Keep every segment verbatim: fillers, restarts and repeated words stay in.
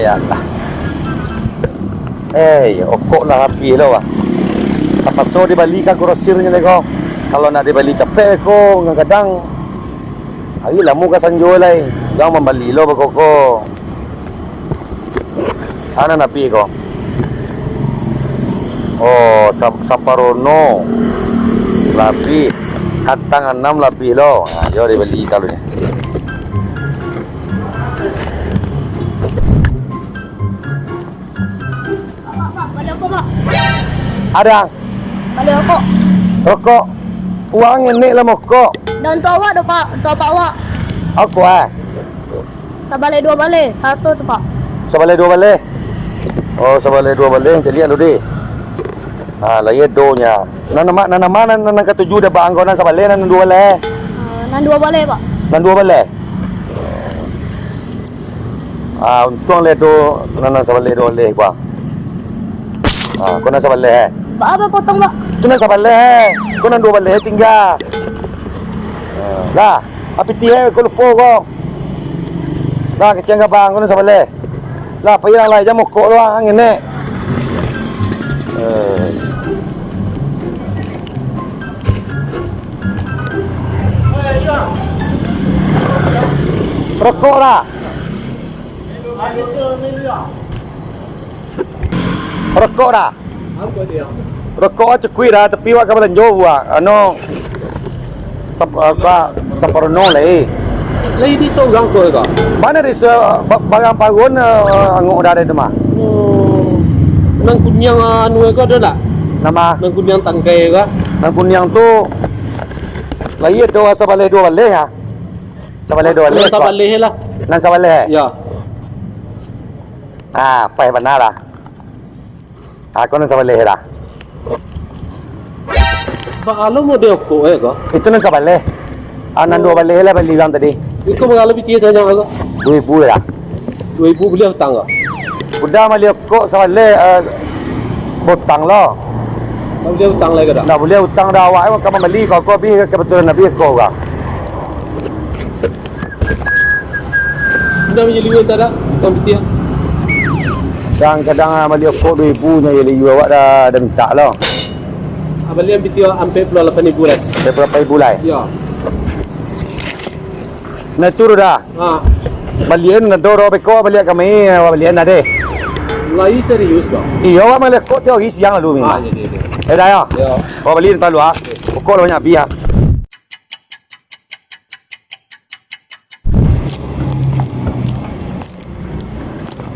Ya Allah. Eh, okok lah abih lo, wah. Tapaso dibali ka grosir nyo ko. Kalau nak dibali capek ko, kadang-kadang ari lamo ka sanjo lai. Urang mambali lo bakoko. Ana napi ko. Oh, sa-, saparono. Labih. Kantang anam labih lo. Ha, yo dibali talunyo. Pak, Pak, bali rokok, Pak. Ada. Bali rokok. Rokok. Uang ini lah mokok. Dan tu awak tu, Pak. Tu apa awak? Aku ah. Sabaleh duo baleh, satu tu, Pak. Sabaleh duo baleh. Oh, sabaleh duo baleh, caliak dulu deh. Ha, lah iyo do nya. Nan nama, nan nama, nan, nan katuju dah bang ko nan sabaleh, nan duo baleh. Ah, nan duo baleh, Pak. Nan duo baleh. Ah, untuang leh do nan, nan sabaleh duo baleh, Pak. Ah, ko nan sabaleh, eh. Ba, apa potong, Pak? Tu nan sabaleh, eh. Ko nan duo baleh tingga. Ah, lah, api tih, eh, ko lupo ko. Lah, kecek ka bang ko nan sabaleh. Lah, pai urang lai, jan mokok lo, ah, ngenek. Eh. Rokok dah. Rokok dah. Rokok ah cukuik dah, tapi wak ka balanjo buah. Anu, sap-, apa, saparono lai. Lai di surang ko, Kak? Mana di se-, ba-, barang parun, eh, angok dah dari tu mah. Oh. Nan kuniang, ah, anu ko ado ndak? Nama? Nan kuniang tangkai ko. Nan kuniang tu, lai ado sabaleh duo baleh, ah. Sabaleh duo baleh. Nan sabaleh lah. Nan sabaleh, eh? Ya. Ah, pas bana lah. Aku nan sabaleh dah. Baa lo model okok, eh, ko? Itu nan sabaleh. Ah, nan duo baleh lah bali urang tadi. Iko bara lo pitih tanyo ko? Duo ribu lah. Duo ribu bali utang ko? Udah bali okok sabaleh, eh, bautang lo. Ndak buliah utang lai ko dah? Ndak buliah utang dah, awak ka mambali ko, ko abih, kebetulan abih ko urang. Indak manjadi liua tak ada, tukang pitih. Kadang-kadang, ah, bali okok duo ribu nyo, jadi liua awak dah, dah mintak lo. Ah, bali pitih ampek puluah lapan ribu lai. Ampek puluah lapan ribu lai? Yo. Nah, itu dah. Ha. Balian dah, dah, dah, beko balian kami, balian dah deh. Lai serius, Bang? Iyo, awak bali okok tiok hari siang lalu, ah, memang. Jadi, jadi. Eh, dah, yo? Yo. Awak bali talu, ah. Okok lah banyak abih, ah.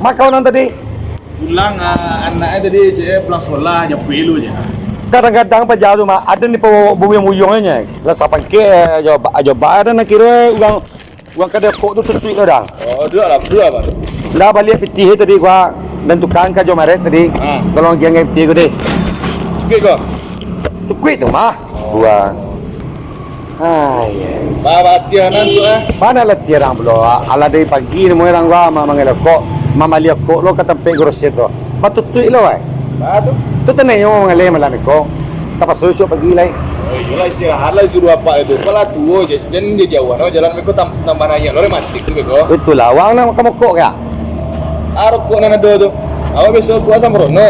Mako nan tadi? Pulang, ah, anaknyo tadi, cek, pulang sekolah, nyapu elu je. Kadang-kadang paja tu, Mak, ado ni pabuyuang-buyuang nyo. Lah sapangkek, eh, jo ba-, jo ba-, ado nan kiro, eh, urang, urang kadai okok tu tutuik tu dah. Oh, duo lah, duo apa tu? Lah baliak pitih tadi, gua, dan tukang ka jo maret tadi. Ha. Tolong agiahan pitih ko deh. Cukuik ko? Cukuik tu, Mak. Gua. Ai. Ba-, batiah nan tu, eh. Mana lah tiarang pulo. Alah dari pagi namo urang gua ma-, manggaleh okok, mambali okok lo ka tampek grosir tu. Matutuik lo, wai. Ba tu. Tu tanai nyo manggaleh malam ko. Tapaso isuak pagi lai. Oh, iyolah, istirahat lah, suruah apak itu. Apalah tuo je. Jan jauah no jalan, beko tam-, tambah naiak lo rematik tu beko. Itulah, awak nak makan okok ka? Ah, rokok nan ado tu. Awak biaso buek Samparono.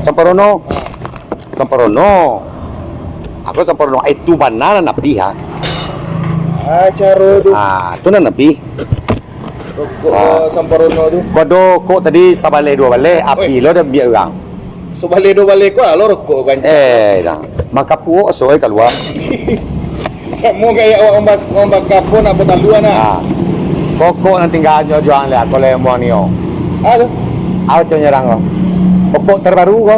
Samparono. Ha. Samparono. Aku Samparono, itu bana nan abih, ha. Ah, caro tu. Ah, tu nan abih. Rokok, ah, Samparono tu. Ko ado rokok tadi sabaleh duo baleh, abih lo diambiak urang. Sabaleh duo baleh ko alo rokok kan? Eh, dah. Makapuak so, eh, kalua. Samo kayak awak mambas-, mambaka pun nak bataluan lah. Ha. Rokok nan tingga jo juang liak, kalau yang buang nio. Ah, tu. Apo caro nyerang ko? Rokok terbaru ko?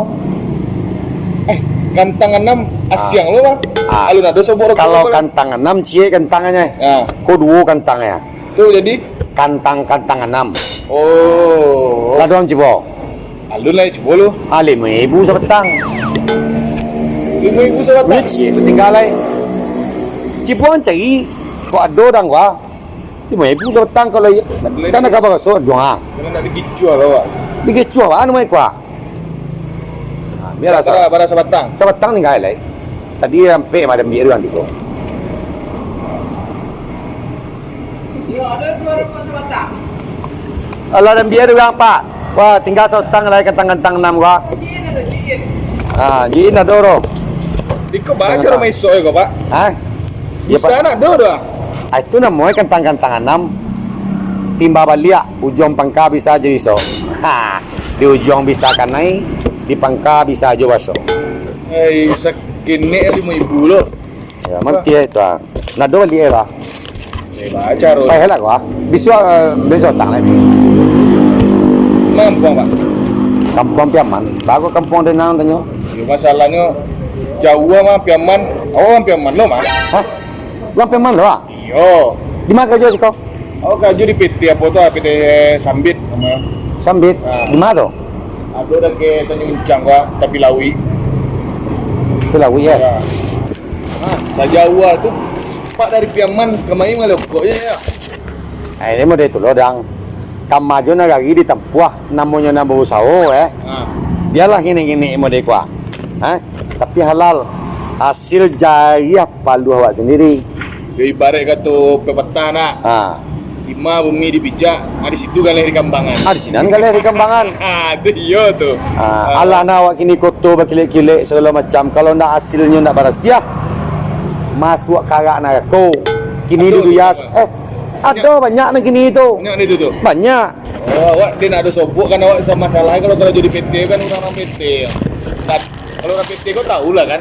Eh, kantang anam, ah, asiang lo, Bang. Ah. Alun ado sobok rokok. Kalau ko, Bang. Kantang anam, ciek kantangnyo. Ah. Ko duo kantangnyo. Tu jadi? Kantang-kantang anam. Oh. Lah, duang cibo. Alun lai, cubo lu. Ah, limo ribu sabatang. Limo ribu sabatang? Duit ciek tu tingga lai. Cibo cari, kok ado dang gua. Limo ribu sabatang kalau iya. Dak nak kabar raso, juang ah. Kena nak digicuah lah, Wak. Digicuah, Wak, anu mai kuah. Ah, biarlah. Bara, sa-, bara sabatang? Sabatang tingga lai. Tadi ampek mah diambiak urang tu. Iyo, ado duo rokok sabatang. Alah, dan bia urang, Pak. Wah, tingga sautang lai kantang-kantang anam, Pak. Ah, jadi nado doh. Iko baco rumah isok iko, Pak. Ha? Bisa nado doh. Ah, itu namonyo kantang-kantang anam. Timba baliak, ujuang pangka bisa jo isok. Ha, di ujuang bisa kanai, di pangka bisa jo basok. Eh, sakenek limo ribu lo. Ya, manti itu ah. Nado baliak lah. Eh, baco. Payah lah gua. Bisuak, eh, bisuak tang lagi. Kampuang, Pak. Kampuang Piaman. Bagus kampuang denang tanyo. Yo, masalahnyo jauah mah Piaman. Oh, Piaman lo mah. Hah? Urang Piaman lo ah? Iyo. Di mana kerja sih kau? Aku kerja di P T apa tu, P T Sambit namanya. Sambit. Ah. Di mana tu? Aku dah ke Tanjung Uncang gua, tapi Lawi. Itu Lawi ya? Ya. Nah, sajauah tu, Pak, dari Piaman kemari malah kok ya, ya. Nah, ini model itu loh, Dang. Kamajo nagari ditampuah, namonyo nak bausaho, eh. Ha. Bialah ngini-ngini model kuah. Ha? Tapi halal. Hasil jariah paluh awak sendiri. Yo, ibarat kato pepatah nak. Ha. Dima bumi dipijak, ah, di situ galeh dikambangan. Ah, di sinan galeh dikambangan. Ah, tu iyo tu. Ah, alah nak awak kini koto bakilek-kilek segala macam. Kalau ndak hasilnyo ndak barasiah, masuak karak narako. Kini ado duduyas. Eh, ado banyak nan kini tu. Banyak ni tu tu. Banyak. Oh, awak dia nak ado sobok kan awak sama masalah kalau kalau jadi P T kan orang-orang P T. Kalau orang P T kau tahu lah kan.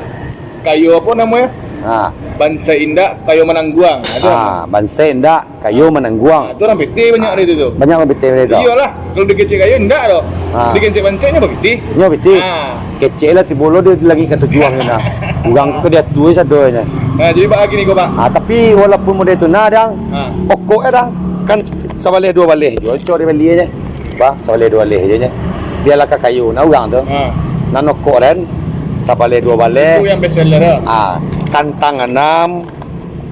Kayo apa namanya? Ha. Bansa indak, kayo manangguang. Ado. Ha, bansa indak, kayo manangguang. Ha, tu orang P T banyak dari tu tu. Banyak orang P T dari tu. Iyolah, kalau dikecek kayo indak tu. Ha. Dikecek bansa nyo P T. Nyo P T. Ha. Kecek lah tibo lo dia lagi ka tujuan tu nah. Urang ko dia tu sadonya. Nah, jadi bak gini ko, Pak. Ha, tapi walaupun model tu nah, Dang. Ha. Okok eh, Dang. Kan sabaleh duo baleh juo, cok dia bali je. Bah, sabaleh duo baleh je nyo. Bialah ka kayo nah urang tu. Ha. Nan okok den, sabaleh duo baleh. Itu yang best seller lah. Ah, kantang anam,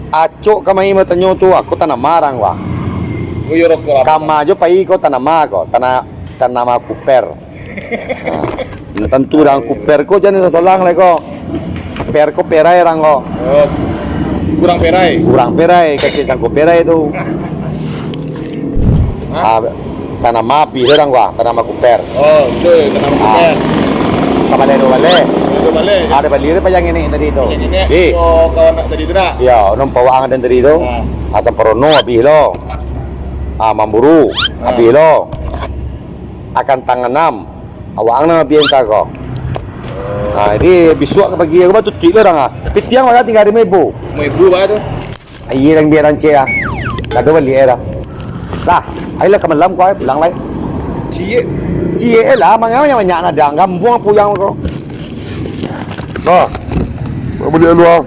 acok kamari batanyo tu, aku tanama rang, wah. Kama jo pai ko tanama ko, tana-, tanama kuper. Ah, nah, tantu rang kuper ko jan sasalang lai ko. Per ko perai rang ko. Oh, kurang perai. Kurang perai, kecek sangko perai tu. Hah? Ah, tanama abih tu rang ko, tanama kuper. Oh, betul, tanama kuper. Sabaleh duo baleh. Sabaleh duo baleh. Ado bali tu payah ngini tadi tu. Payah ngini. Eh. Oh, kawan nak tadi tu dah. Ya, nampak wak ang tadi tu. Ah. Ah, samparono abih lo. Ah, mamburu abih lo. Akan tangan anam. Awak ang nan abiah ka ko. Ha, jadi bisuak ka pagi aku batutuik lah urang ah. Pitiang makan tinggal limo ribu. Limo ribu bah tu. Iya, urang biar rancak ah. Kado bali eh dah. Lah, ayolah ka malam ko eh, pulang lai. Ciek. Ciek eh lah, mangga banyak-banyak nadang. Gambuang puyang ko. Nah, bali luar.